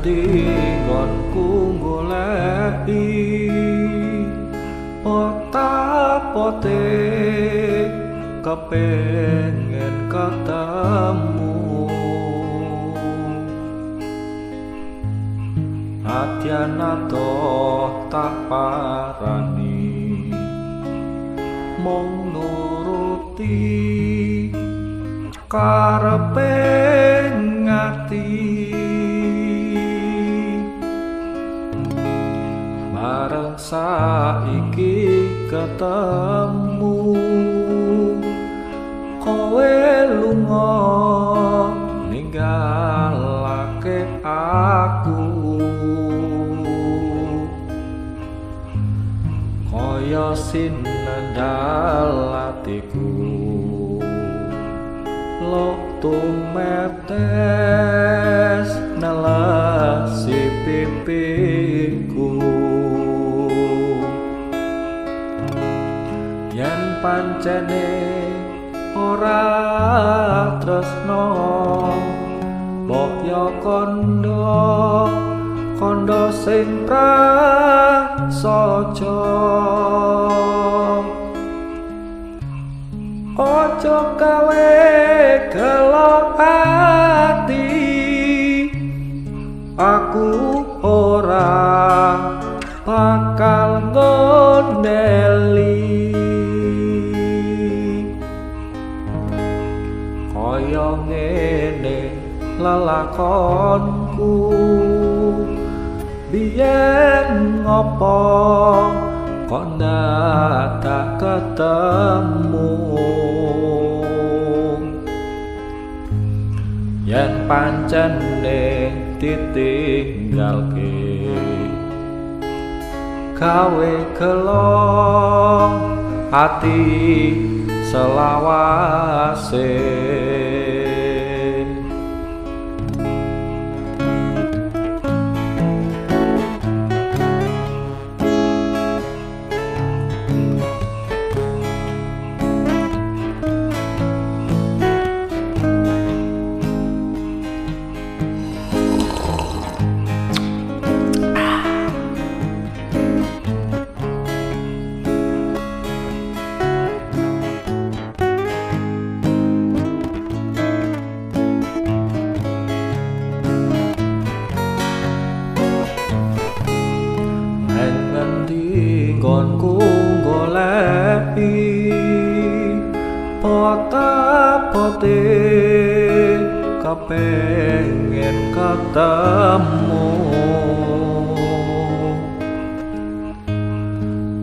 ngendi nggonku goleki pote kepengen ketemu. Nadyan adoh tak parani mung nuruti karepe ngati. Bareng saiki ketemu kowe lunga ninggalake aku. Kaya sinendal atiku lok tumetes nelesi pipiku. Yen pancene ora tresno mbok yo kondo kondo sing prasaja. Ojo gawe gelo ati, aku ora bakal ngondeli. Kaya ngene lelakonku biyen ngopo kok ndak ketemu. Yen pancene ditinggalke gawe gelo ati selawase. Nggonku goleki pote kepengen ketemu.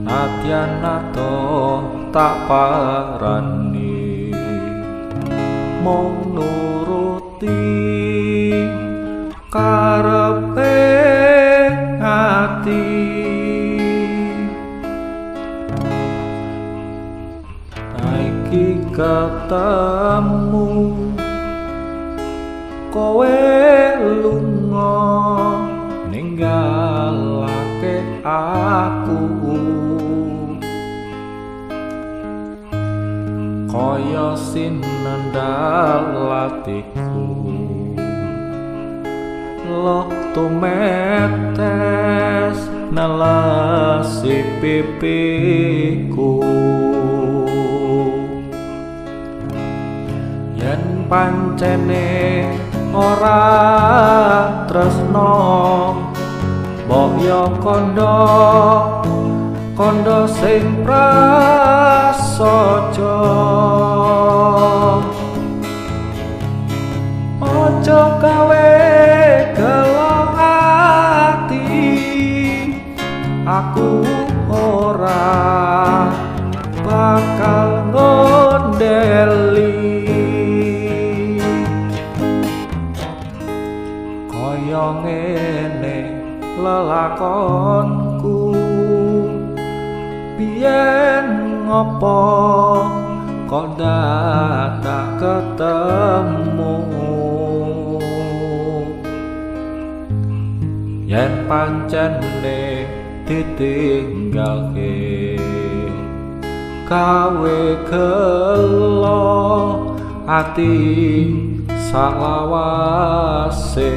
Nadyan adoh tak parani mung nuruti karepe ati. Ketemu kowe lunga ninggalake aku. Kaya sinendal atiku lok tumetes nelesi pipiku. Yen pancene ora tresno mbok yo kondo kondo sing prasaja. Ojo gawe gelo ati, aku ora bakal ngondeli. Kaya ngene lelakonku biyen ngopo kok ndak ketemu. Yen pancene ditinggalke gawe gelo ati salawase.